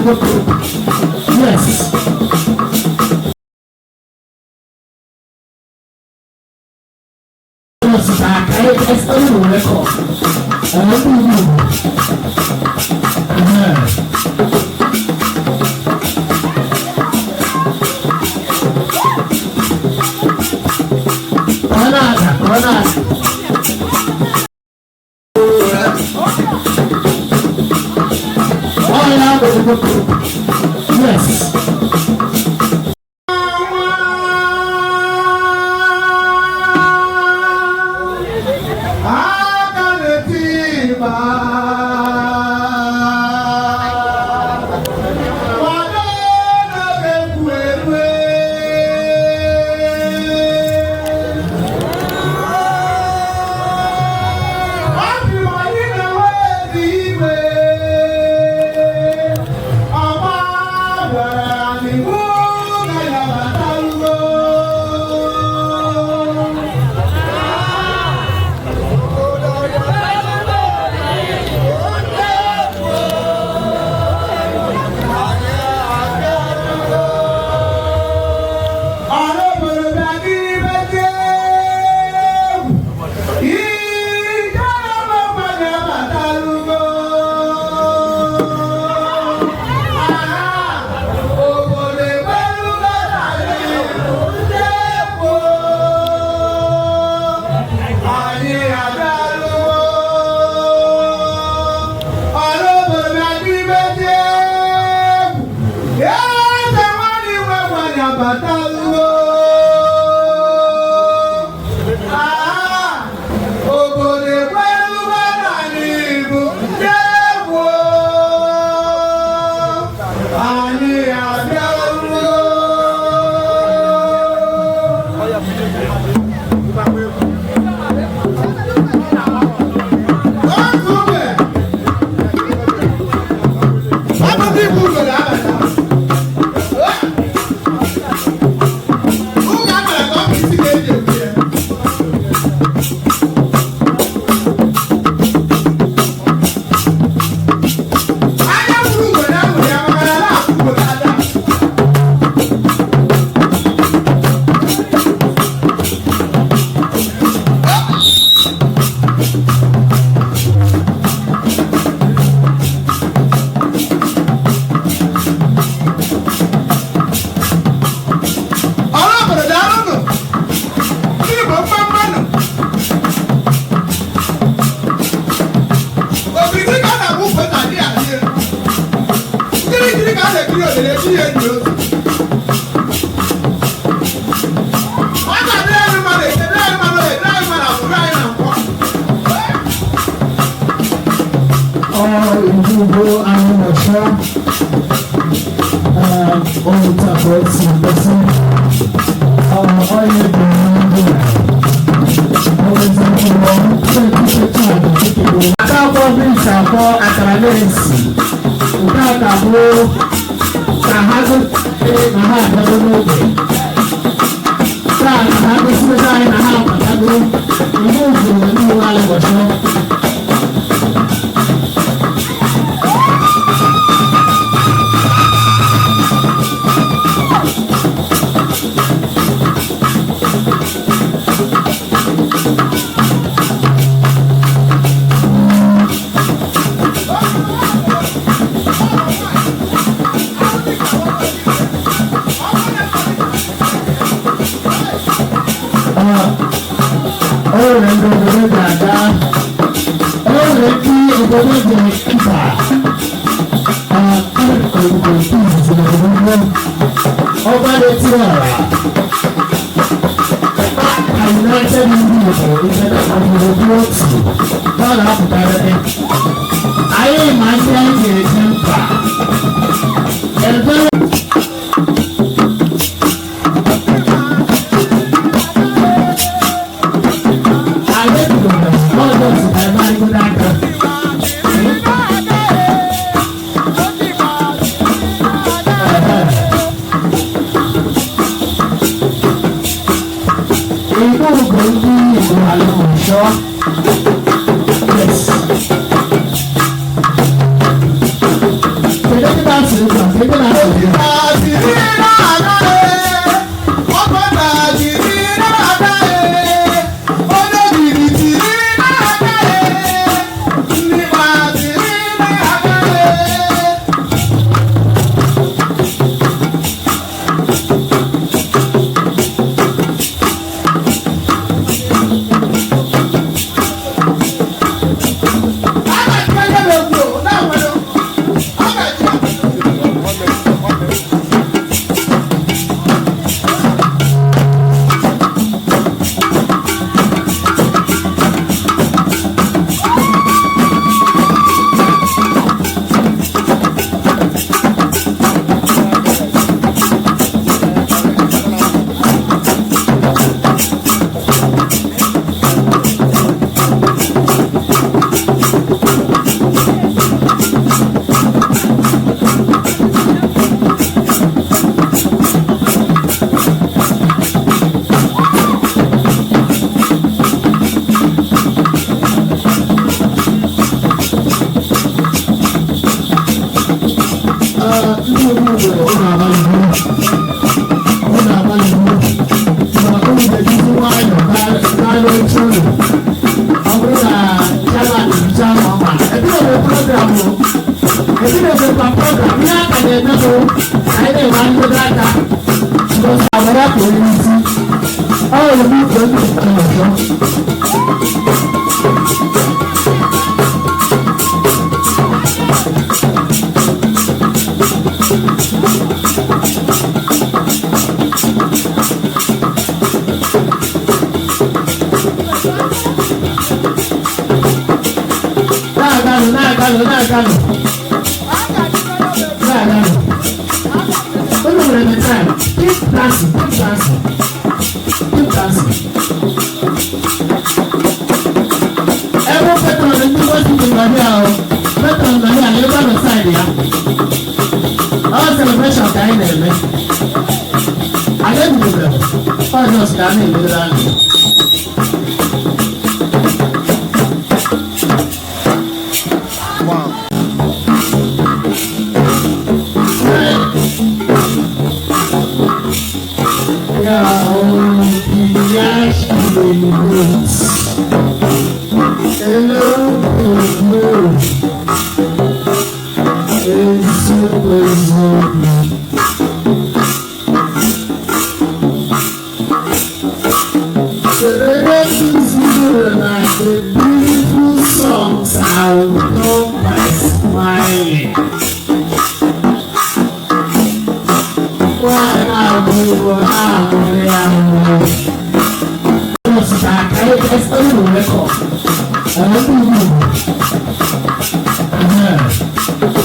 Yes. Yes. Aka na-eti ịgba. Kwado n'oge egwu erue. Ọ sị na anyị na-enwe ezi igwe. Ọma gwara anyị mụ na ya batarugo. Ọ̀rọ̀ obodo bịa n'ibe dị egwu. Ije ọgbanye abatalugo. Aha, obodo ekwelugo na anyị bụ ndị egwu. Anyị abịalugo. Ọ̀rọ̀ obodo bịa n'ibe dị egwu. Eze nwanyị nwe nwanyị abatalugo. Aha, obodo ekwelugo na anyị bụ ndị egwu. Anyị abịalugo. Otu mgbe, ọtụtụ igbu ụzọ na-abata. Ụka mere ka ọ bụ isi ka eji ekwu ya. Anya wuru ugo na amụrụ ya maka na ala akwụ ugo na-ada. Ọrụ obodo daalụnụ. Ndị Igbo mma mmanụ. Okirikiri ka a na-agba ukwu ose adịghị adị elu. Nkirikiri ka a na-ekiri olele echi ya enyi ozu. Ọ ga-adịrị anyị mma na eke, dịrị anyị mma n'oye, dịrị anyị mma na afọ, dịrị anyị na nkwọ. Ìdúgbò àwọn ọ̀ṣọ́ ohun tàbí ti pẹ̀sí ọ̀yẹ́ Akáàkọ́ bí ìṣàkọ́ àkàrà lẹ́yìnsì nke a ka bụ ka ha gosi na ha abịago n'oge taa ka ha gosipụta anyị na ha abatago ihe ozuru n'iwu alụbọchọ. O nwere ndị obodo ga-aga, o nwere ndị obodo dị mkpa obodo nke izizi n'obodo mbụ ọba na-etiri ọra United Ndị Igbo obodo dị otu ọ na-apụtarịrị anyị ma ndị anyị ga-eji mkpa ebe. Anyị bidoro n'ọdụ zụtara n'aka aka. Igbo bụ ndị Igbo alụmọshọ. Yes. Kedu ebe a sịrị ụzọ? Ndị obodo, ọ na-agbalị, ọ na-agbalị, ma unu ga-ejizi nwayọọ gaa n'oche unu. Ọ bụrụ na chairman ebicha, ọma ebidobe program, ebidobekwa program. Ihe a ka na-eme bụ anyị na-enwe ndodo aka gosi agbara ka onye isi ọ nwere ike ndị ọzọ. Na-aganụ, na-aganụ, na-aganụ, na-aganụ. Unu nwere the time. Keep dancing, keep dancing, keep dancing. Ebe patron ndị gosi nọ here o, patron nọ here na ebe nọ side ya. Ọ celebration ka anyị na-eme. Anyị ebidobere ọ, just ka a na-emedere anyị. Wow. Ya obi ya celebrate. Hello, eziokwu, eziokwu. Celebrate like the beautiful songs I will come by smiling. Why are we ka anyị record. Ọ̀rọ̀ ndị Igbo.